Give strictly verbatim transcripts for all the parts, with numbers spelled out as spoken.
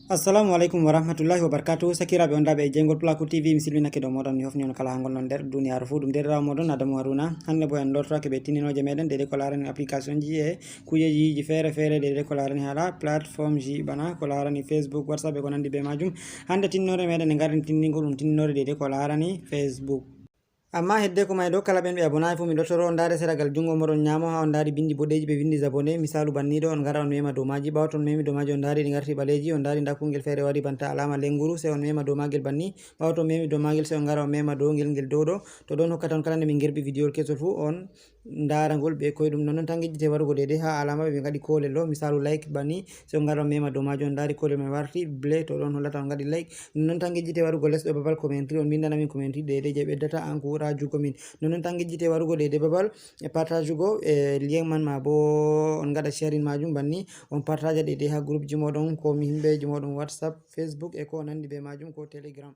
Assalamu alaikum wa rahmatullahi wa barakatuhu. Sakiraaɓe on daaɓe e jeyngol Pulaaku T V, mi silminake dow mooɗon, mi hofni on kala haa ngonɗon nder duniyaaru fuu. Ɗum deerɗiraawo mooɗon Adamu Haruna. Hannde boo en lortoyake bee tinndinooje meeɗen deydey ko laarani application ji e kuujeeji feere feere deydey ko laarani haala plateforme ji, bana ko laarani Facebook, WhatsApp e ko nanndi bee maajum. Hannde tinndinoore meeɗen en ngarani tinndingol ɗum tinndinoore deydey ko laarani Facebook. Ammaa heddeko may ɗo, kala ɓen ɓe abonaay fuu, miɗo toro on ndaare seragal junngo mooɗon nyaamo, haa on ndaari binndi boɗeeji ɓe winndi abonné, misaalu banni ɗo, on ngara on meema dow maaji. Ɓaawo to on meemi dow maaji, on ndaari ɗi ngarti ɓaleeji, on ndaari ndaa kungel feere wari banta alaama lenguru, sey on meema dow maagel banni. Ɓaawo to on meemi dow maagel, sey on ngara on meema dow ngel, ngel dow ɗo. To ɗon hokkata on kala nde min ngerɓi vidiyowol kesol fuu, on ndaara ngol bee koyɗum. Nonnon tan ngejjitee warugo deydey haa alaama ɓe ɓe ngaɗi koolel ɗo, misaalu like banni, sey on ngara on meema dow maajum, on ndaari koolel man warti ble, to ɗon hollata on ngaɗi like. Nonnon tan ngejjitee warugo les ɗo babal commentary, on mbinndana min commentary deydey jey ɓeddata encourage ugo min. Nonnon tan ngejjitee warugo deydey babal e partage ugo e lien man, maa boo on ngaɗa sharing maajum banni, on partage deydey haa groupe ji mooɗon, ko mi himɓe ji mooɗon WhatsApp, Facebook e ko nanndi bee maajum, ko Telegram.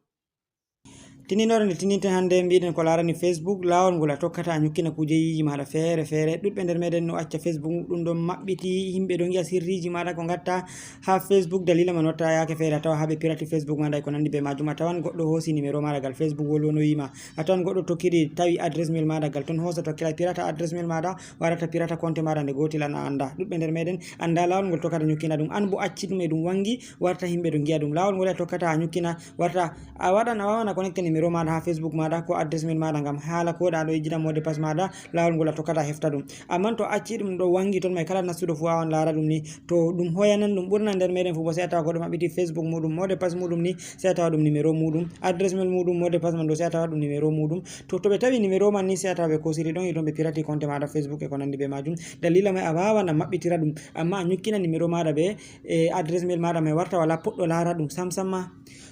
Tinndinoore nde tinndinten hannde, mbiɗen ko laarani Facebook, laawol ngol a tokkata a nyukkina kuujeeji maaɗa feere feere. Ɗuuɗɓe nder meeɗen no acca Facebook ɗum ɗon maɓɓiti, yimɓe ɗo ngi'a sirriiji maaɗa ko ngatta haa Facebook. Daliila man watta yaake feere a tawa haa ɓe pirati Facebook maaɗa e ko nanndi bee maajum. A tawan goɗɗo hoosi nimero maaɗa gal Facebook wolwanoyi ma. A tawan goɗɗo tokkiri tawi adresse mail maaɗa gal ton hoosa tokkira pirata adresse mail maaɗa, warata pirata compte maaɗa nde gootel an a anndaa. Ɗuuɗɓe nder meeɗen anndaa laawol ngol tokkata nyukkina ɗum. An boo acci ɗum e ɗum wanngi, warta yimɓe ɗo ngi'a ɗum. Laawol ngol a tokkata a nyukkina, warta a waɗan, a waawan a connecte nimero maaɗa haa Facebook maaɗa ko adresse mail maaɗa ngam haala ko ɗa ɗo yejjita mot de passe maaɗa, laawol ngol a tokkata a hefta ɗum. Ammaa to a acci ɗum ɗo wanngi ton may, kala nastuɗo fuu waawan laara ɗum ni. To ɗum hoyanan ɗum ɓurna nder meeɗen fuu boo, sey a tawa goɗɗo maɓɓiti Facebook muuɗum, mot de passe muuɗum ni, sey a tawa ɗum nimero muuɗum, adresse mail muuɗum, mot de passe man ɗo, sey a tawa ɗum nimero muuɗum. To, to ɓe tawi nimero man ni, sey a tawa ɓe koosiri ɗon e ton ɓe pirati compte maaɗa Facebook e ko nanndi bee maajum. Daliila may a waawan a maɓɓitira ɗum, ammaa a nyukkina nimero maaɗa bee e adresse mail maaɗa may warta walaa poɗɗo laara ɗum sam sam ma.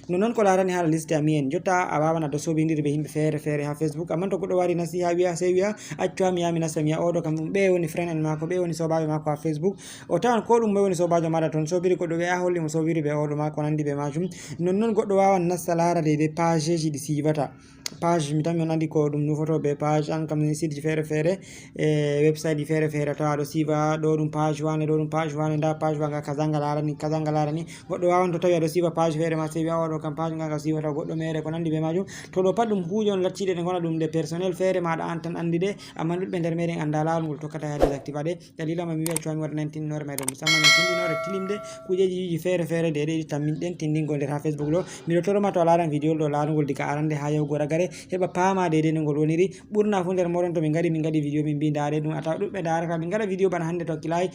Nonnon ko laarani haala liste ami en, jotta a waawan a ɗo soobindiri bee yimɓe feere feere haa Facebook. Ammaa to goɗɗo wari nasti haa wi'a, sey wi'a, "Accu am, yaa mi nasta, mi yi'a oo ɗo kam ɗum ɓeye woni friend en maako, ɓeye woni soobaaɓe maako haa Facebook." O tawan ko ɗum moy woni soobaajo maaɗa ton, soobiri goɗɗo ɓe a holli mo soobiri bee oo ɗo maa ko nanndi bee maajum. Nonnon goɗɗo waawan nasta laara deydey pageji ɗi siivata. Page, mi tan mi on anndi ko ɗum nufoto bee page, an kam ni site ji feere feere, e website ji feere feere, tawa ɗo siiva ɗo ɗum page wane, ɗo ɗum page wane, ndaa page wanga kaza nga laarani, kaza nga laarani. Goɗɗo waawan to tawi a ɗo siiva page feere ma, sey wi'a oo ɗo kam page nga nga siivata goɗɗo meere ko nanndi bee maajum. To ɗo pat ɗum kuuje on lacciɗe ɗe ngona ɗum ɗe personnel feere maaɗa an tan anndi ɗe, ammaa ɗuuɗɓe nder meeɗen anndaa laawol ngol tokkata haa désactiva ɗe. Daliila man mi wi'a cuwa mi waɗa nan tinndinoore may ɗo, musamman nan tinndinoore tilimde kuujeeji feere feere deydey ɗi tamminɗen tinndingol nder haa Facebook ɗo. Miɗo toro ma to a laaran vidiyowol ɗo laarungol diga arande haa yahugo ragare, heɓa paama deydey no ngol woniri. Ɓurna fuu nder mooɗon to min ngaɗi, min ngaɗi vidiyo min mbi ndaare ɗum, a tawa ɗuuɗɓe ndaarata min ngaɗa vidiyo bana hannde to kilaayi.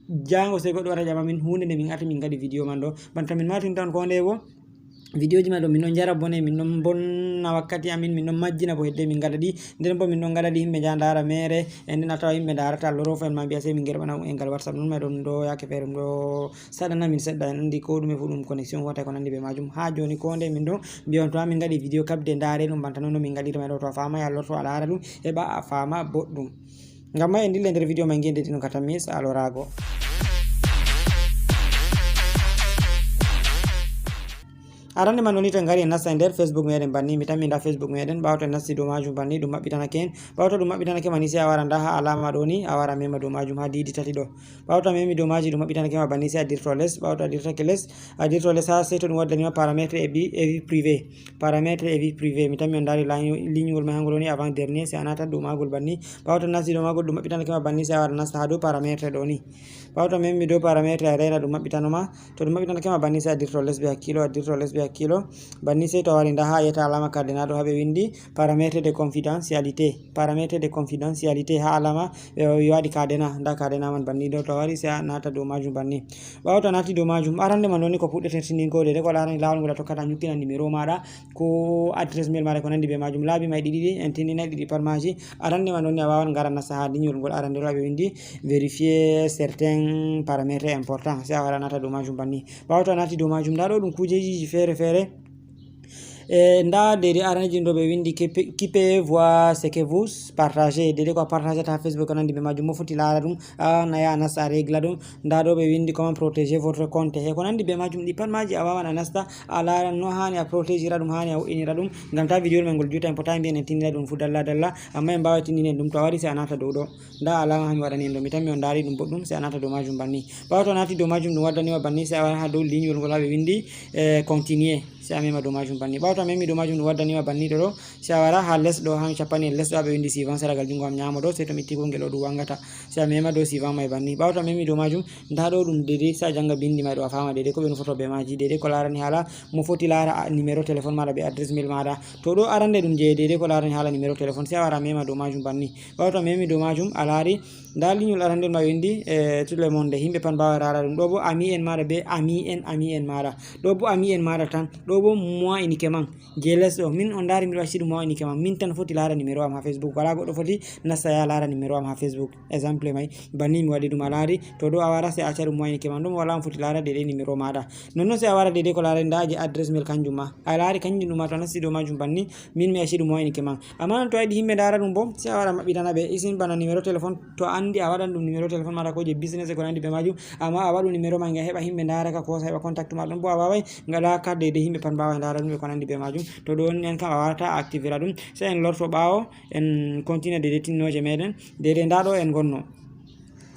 Jaango sey goɗɗo wara ƴama min huunde nde min arti min ngaɗi vidiyo man ɗo. Banta min matinta on koo ndeye boo. Vidiyoji ma ɗo min ɗon njara bone, min ɗon mbonna wakkati amin, min ɗon majjina bo hedde min ngaɗa ɗi. Nden bo min ɗon ngaɗa ɗi yimɓe njaha ndaara meere, e nden a tawa yimɓe ndaarata lorofo en ma mbi'a sey min ngerɓana ɗum e ngal WhatsApp. Non ma ɗon ɗo yaake feere ɗum ɗo saɗana min seɗɗa, en anndi ko ɗume fuu ɗum connexion wata ko nanndi bee maajum. Haa jooni ko nde min ɗo mbi'a on to haa min ngaɗi vidiyo kabde ndaare ɗum banta non no min ngaɗirta ma ɗo, to a faamay a lorto a laara ɗum, heɓa a faama boɗɗum. Ngam may en ndilla nder vidiyo may ngende ɗino katamis a loraago. Arande man woni to en ngari en nasta e nder Facebook meɗen banni, mi tammi nda Facebook meɗen, ɓawto en nasti dow majum banni ɗum maɓɓitanake en. Ɓawto ɗum maɓɓitanake ma ni sey a wara nda ha alama ɗo ni, a wara mema dow majum ha didi tati ɗo. Ɓawto a memi dow maji ɗum maɓɓitanake ma banni sey a dirto les, ɓawto a dirtake les, a dirto les ha sey to ɗum waddani ma paramètre et vie, et vie privée. Paramètre et vie privée, mi tammi on ndari ligne-, lignewol may hangol woni avant dernier, sey a nata dow magol banni. Ɓawto a nasti dow magol ɗum maɓɓitanake ma banni sey a wara nasta ha dow paramètre ɗo ni. Ɓawto a memi dow paramètre a rena ɗum maɓɓitano ma. To ɗum maɓɓitanake ma banni sey a dirto les be hakkilo, a dirto les be hakkilo. Banni sey to a wari nda ha a yeta alama cadenas ɗo ha ɓe windi paramètre de confidentialité. Paramètre de confidentialité ha alama ɓe waɗi cadenas, nda cadenas man banni ɗo to a wari sey a nata dow majum banni. Ɓawo to a nati dow majum, arande man ɗoni ko puɗɗete tindingo de ko larani lawol ngol a tokkata nyukkina numéro maɗa, ko adresse mail maɗa ko nandi be majum. Laabi may ɗiɗi ɗi en tindinay ɗiɗi pat maji. Arande man ɗoni a wawan ngara nasta ha lignol ngol arande ɗo ɓe windi vérifier certains paramètres importants. Sey a wara nata dow majum banni. Ɓawo to a nati dow majum, nda ɗo ɗum kujejiji fere fere. E nda deede arane jin ɗo ɓe windi kipe, kipe voit ce que vous partagez. Deede ko a partagata ha Facebook ko nandi be majum, mo foti laara ɗum, a na ya nasta a regla ɗum. Nda ɗo ɓe windi comment protéger votre compte, he ko nandi be majum. Ɗi pat maji a wawan a nasta a laara no hani a protégera ɗum, hani a wo'inira ɗum, ngam ta vidéo men ngol juta. En pota mbiyen en tindina ɗum fu dalla dalla, amma en mbawa tindinen ɗum. To a wari se a nata dow ɗo, nda alama hami waɗani en ɗo, mi tammi on dari ɗum boɗɗum, se a nata dow majum banni. Ɓawo to a nati dow majum ɗum waddaniwa banni, se a wara ha dow lignol ngol ha ɓe windi e continuer. Se a mema dow majum banni. Ɓawo to a memi dow majum ɗum waddaniwa banni ɗo ɗo, se a wara ha les ɗo, ha mi cappani en les ɗo ha ɓe windi suivant, seragal jungo am ñamo ɗo, se to mi itti kungel ɗo ɗum wangata. Se a mema dow suivant mai banni. Ɓawo to a memi dow majum, nda ɗo ɗum dede, se a janga bindi mai ɗo a fama dede ko ɓe nufoto be maji, dede ko larani hala mo foti lara a- numéro téléphone maɗa be adresse mail maɗa. To ɗo arande ɗum je dede ko larani hala numéro téléphone, se a wara a mema dow majum banni. Ɓawo to a memi dow majum a lari, nda lignol arande ma windi e tout le monde, himɓe pan mbawa rara ɗum. Ɗo bo ami en maɗa be ami en, ami en maɗa. Ɗo bo ami en maɗa tan. Ɗo bo moi uniquement. Je les ɗo min on dari miɗo acci ɗum moi uniquement. Min tan foti lara numéro am ha Facebook. Wala goɗɗo foti nasta ya lara numéro am ha Facebook. Exemple mai banni mi waɗi ɗum a lari. To ɗo a wara se a acca ɗum moi uniquement. Ɗum wala on foti lara dede numéro maɗa. Non non se a wara dede ko larani nda je adresse mail kanjum ma. A lari kanjum ɗum ma to a nasti dow majum banni. Min mi acci ɗum moi uniquement. Amma non to a yiɗi himɓe ndara ɗum bo, se a wara maɓɓitana ɓe isin bana numéro téléphone. To a andi a waɗan ɗum numéro téléphone maɗa ko je business e ko nandi be majum, amma a waɗu numéro ma ngam heɓa himɓe ndara ka ko heɓa contact ma ɗon bo a wawai ngaɗa ka dede himɓe pat mbawa ndara ɗum e ko nandi be majum. To ɗo on en kam a warata a activera ɗum, se en lorto ɓawo en continue dede tinnoje meɗen dede nda ɗo en gonno.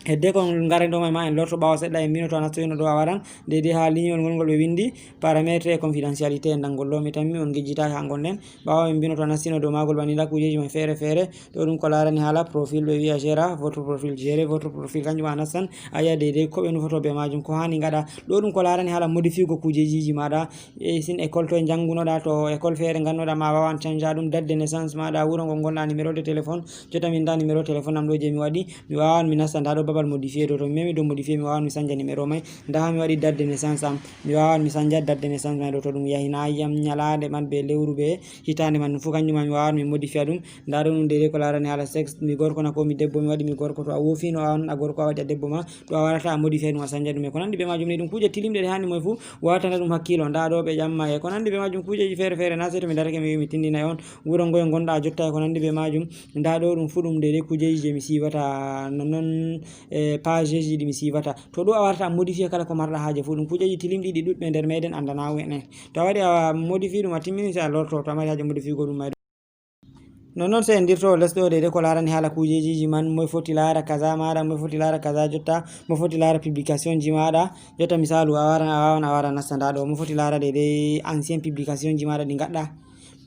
Hedde ko ngaren ɗo mai ma en lorto ɓawo seɗɗa, en mbino to a nastoyno ɗo a waran dede ha lignol ngol ngol ɓe windi paramètre et confidentialité, en dangol ɗo mi tammi on gejjitaki ha gonden. Ɓawo en mbino to a nastino dow magol banni nda kujeji mai fere fere. Ɗo ɗum ko larani hala profil, ɓe wiya gera votre profil, gérer votre profil, kanjum a nastan a yiya dede ko ɓe nufoto be majum, ko hani ngaɗa. Ɗo ɗum ko larani hala modifigo kujejiji maɗa, e sin école to e jangunoɗa, to école fere gannoɗa ma wawan canja ɗum, date de naissance maɗa, wuro ngo gonɗa, numéro de téléphone. Jotta min nda numéro téléphone am ɗo je mi waɗi, mi wawan mi nasta nda ɗo babal modifié ɗo, to mi memi dow modifié mi wawan mi sanja numéro mai. Nda ha mi waɗi date de naissance am, mi wawan mi sanja date de naissance mai ɗo to ɗum yahi na yam ñalade man be lewru be hitande man ɗum fu kanjum ma mi wawan mi modifiya ɗum. Nda ɗo ɗum dede ko larani hala sexe, mi gorko na ko mi debbo, mi waɗi mi gorko, to a wofino on a gorko a waɗi a debbo ma, to a warata a modifiya ɗum a sanja ɗum e ko nandi be majum ni. Ɗum kuje tilimɗe ɗe hani moye fu watana ɗum hakkilo. Nda ɗo ɓe ƴamma e ko nandi be majum kujeji fere fere na sei to mi darake mi wi mi tindinay on wuro ngoye gonɗa jotta e ko nandi be majum. Nda ɗo ɗum fu ɗum dede kujeji je mi siwata nonnon e pageji ɗi mi siwata. To ɗo a warata a modifiya kala ko marɗa haje fu, ɗum kujeji tilimɗi ɗi ɗuɗɓe nder meɗen andana wene. To a waɗi a modifi ɗum a timmini se a lorto to a mari haje modifigo ɗum mai. Non non se en dirto les ɗo dede ko larani hala kujejiji man, moye foti lara kaza maɗa, moye foti lara kaza jotta, mo foti lara publication ji maɗa. Jotta misalu a waran a wawan a wara nasta nda ɗo mo foti lara dede ancien publication ji maɗa ɗi gaɗɗa.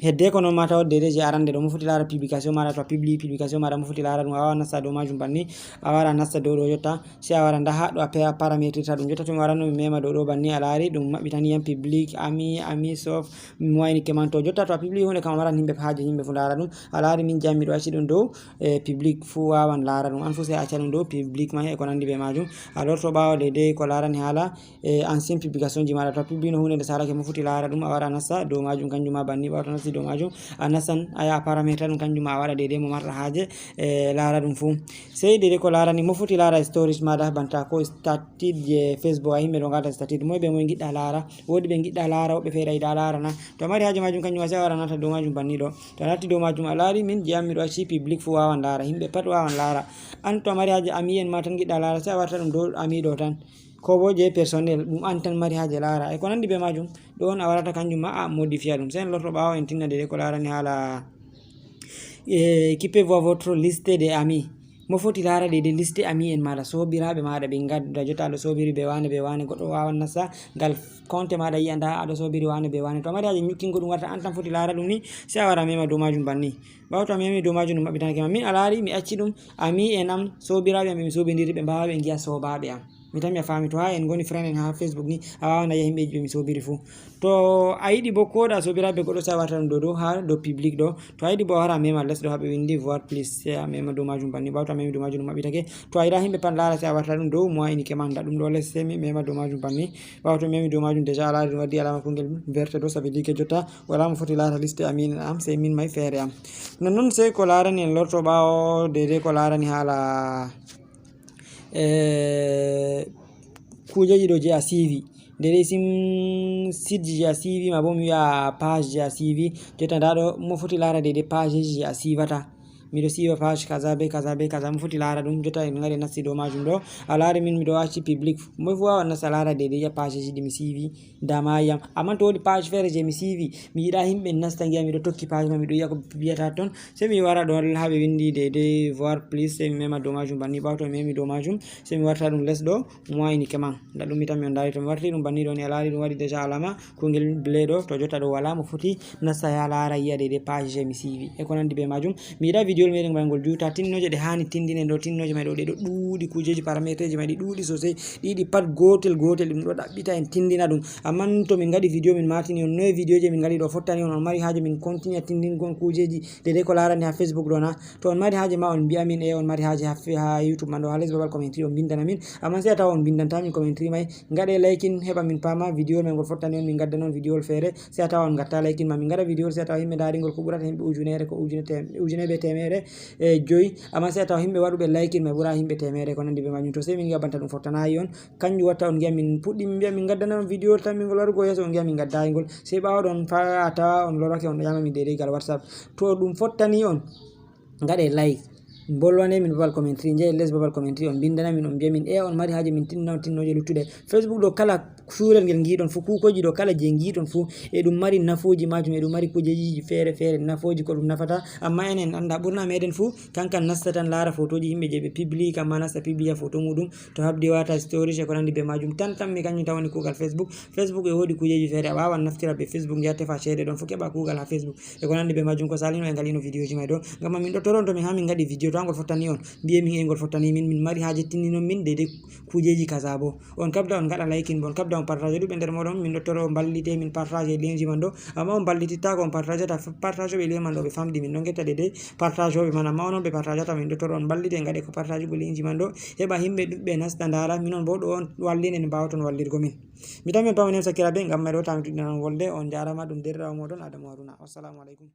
Hedde ko non ma tawa dede je arande ɗo mo foti lara publication maɗa, to a publie publication maɗa mo foti lara ɗum a wawan nasta dow majum banni. A wara nasta dow ɗo jotta se a wara nda ha ɗo a pe- a paramétrire ta ɗum. Jotta to mi waranno mi mema dow ɗo banni a lari ɗum maɓɓitani yam public, ami, ami sof, mi wayni keman. To jotta to a publie hunde kam a maran himɓe haje himɓe fu ndara ɗum. A lari min jam miɗo acci ɗum dow e public fu wawan lara ɗum, an fu se a acca ɗum dow public ma e ko nandi be majum. A lorto ɓawo dede ko larani hala e ancien publication ji maɗa, to a publie no hunde nde sarake mo foti lara ɗum a wara nasta dow majum kanjum ma banni. Ɓawo to nasti dow majum a nastan a yaha paramétre ɗum kanjum ma a waɗa dede mo marɗa haje e lara ɗum fu. Sey dede ko larani mo foti lara storage maɗa banta ko statut je Facebook, a himɓe ɗo ngata statut moye be moye giɗɗa lara, wodi ɓe giɗɗa lara woɓɓe feere yiɗa lara na. To a mari haje majum kanjum a sey a wara nata dow majum banni ɗo. To a natti dow majum a lari min jeyam miɗo acci public fu wawan lara, himɓe pat wawan lara. An to a mari haje ami en ma tan giɗɗa lara sey a warta ɗum dow ami ɗo tan. Ko bo je personnel ɗum an tan mari haje lara e ko nandi be majum. Ɗo on a warata kanjum ma a modifiya ɗum sey en lorto ɓawo en tinna dede ko larani hala e qui peut voir votre liste de ami. Mo foti lara dede liste ami en maɗa sobiraɓe maɗa ɓe gadduda jotta aɗo sobiri be wane be wane goɗɗo wawan nasta ngal compte maɗa yiya nda aɗo sobiri wane be wane. To a mari haje ñukkingo ɗum warta an tan foti lara ɗum ni sey a wara mema dow majum banni. Ɓawo to a memi dow majum ɗum maɓɓitanake ma min a lari mi acci ɗum ami en am sobiraɓe am ɓe mi sobidiri ɓe mbawa ɓe giya sobaɓe am. Mi tammi a fami to ha en goni friend en ha Facebook ni a wawan a yiya himɓeji ɓe mi sobiri fu. To a yiɗi bo koɗa sobiraɓe goɗɗo sey a warta ɗum dow dow ha dow public ɗo. To a yiɗi bo a wara a mema les ɗo ha ɓe windi voir plus sey a mema dow majum banni. Ɓawo to a memi dow majum ɗum maɓɓitake. To a yiɗa himɓe pat lara sey a warta ɗum dow moi uniquement nda ɗum ɗo les sey mi mema dow majum banni. Ɓawo to mi memi dow majum déjà a lari ɗum waddi alama kungel verte ɗo ça veut dire que jotta wala mo foti lara liste ami en am sey min mai feere am. Nonnon sey ko larani en lorto ɓawo dede ko larani hala e kujeji ɗo je a sivi. Deydey sim site ji a siivi ma bo mi wiya page ji a siivi. Jotta nda ɗo mo foti laara deydey page ji a siivata. Miɗo siiva page kaza be kaza be kaza, mo foti laara ɗum. Jotta en ngari nasti dow majum ɗo. A laari min miɗo acci public. Moy fu wawan nasta laara deydey ya page ji ɗi mi siivi. Dama yam. Amma to wodi page feere je mi siivi, mi yiɗa himɓe nasta ngiya miɗo tokki page ma, miɗo yiya ko wiyata ton. Sey mi wara ɗo ha ɓe windi deydey voir plus, sey mi mema dow majum banni. Ɓawo to mi memi dow majum, sey mi warta ɗum les ɗo, mo wayni keman. Nda ɗum mi tammi on dari to mi warti ɗum banni ɗo ni, a laari ɗum waɗi déjà alama kungel ble ɗo. To jotta ɗo wala mo foti nasta ya laara yiya deydey page je mi siivi e ko nandi be majum. Mi yiɗa video meɗen ngal ngol juuta, tinnoje ɗe hani tindine ɗo, tinnoje may ɗo ɗe ɗo ɗuuɗi, kujeji parametre ji may ɗi ɗuuɗi sosai, ɗiɗi pat gotel gotel ɗum ɗo ɗaɓɓita en tindina ɗum. Amma to min ngaɗi video min matini on noye video je min ngaɗi ɗo fottani on, on mari haaje min continue tindingol kujeji deydey ko larani ha Facebook ɗo na. To on mari haaje ma on mbi'a min e on mari haaje ha fe-, ha YouTube man ɗo ha les babal commentary on mbindana min. Amma sey a tawa on mbindanta min commentary may, ngaɗe likin heɓa min paama video men ngol fottani on, min gadda non video feere. Sey a tawa on ngatta likin ma min ngaɗa video, sey a tawa himɓe ndaringol ko ɓurata himɓe ujunere ko ujune tem-, ujune be temere e joyi. Amma sey a tawa himɓe waɗuɓe likin may ɓura himɓe temere ko nandi be majum. To sey min ngi'a banta ɗum fottanayi on, kanjum watta on ngi'a min puɗɗi min mbi'a min gaddana on video tan min ngol warugo yeeso, on ngi'a min gaddayi ngol. Sey ɓawo ɗon fa a tawa on lorake on ɗo yama min deydey gal WhatsApp. To ɗum fottani on, ngaɗe like, mbolwane min babal commentary, njahe les babal commentary on mbindana min on mbi'a min e on mari haaje min tinna on tinnoje luttuɗe. Facebook ɗo kala suurel ngel ngiɗon fu, kukoji ɗo kala je ngiɗon fu, e ɗum mari nafoji majum, e ɗum mari kujeji feere feere nafoji ko ɗum nafata. Amma enen en anda, ɓurna meɗen fu kankan nasta tan laara fotoji himɓe je ɓe publie, amma nasta publia foto muɗum to habdi wata stories e ko nandi be majum. Tan tan mi kanjum tan woni kugal Facebook. Facebook e wodi kujeji feere, a wawan naftira be Facebook ngi'a tefa ceede ɗon fu keɓa kugal ha Facebook e ko nandi be majum. Ko salino e ngal ino videoji may ɗo. Ngam min ɗo toron to min ha min ngaɗi video to angol fottani on, mbiye min e ngol fottani min, min mari haaje tinninon min deydey kujeji kaza bo. On kabda on ngaɗa likin bo, on kabda on partage ɗuɓe nder moɗon, min ɗo toro on mballite min partage lienji man ɗo. Amma on mballitittako on partage ta, partage ɓe lien man ɗo ɓe famɗi min ɗon getta deydey partage ɓe man. Amma onon ɓe partage ta min ɗo toro on mballite ngaɗe ko partage go lienji man ɗo. Heɓa himɓe ɗuɓɓe nasta ndara, minon bo ɗo on wallinen mbawaton wallirgo min. Mi tammi on pamani on sakiraɓe, ngam may ɗo tami tuɗɗinan on wolde, on jarama ɗum derɗirawo moɗon Adamu Haruna. Wassalamu alaikum.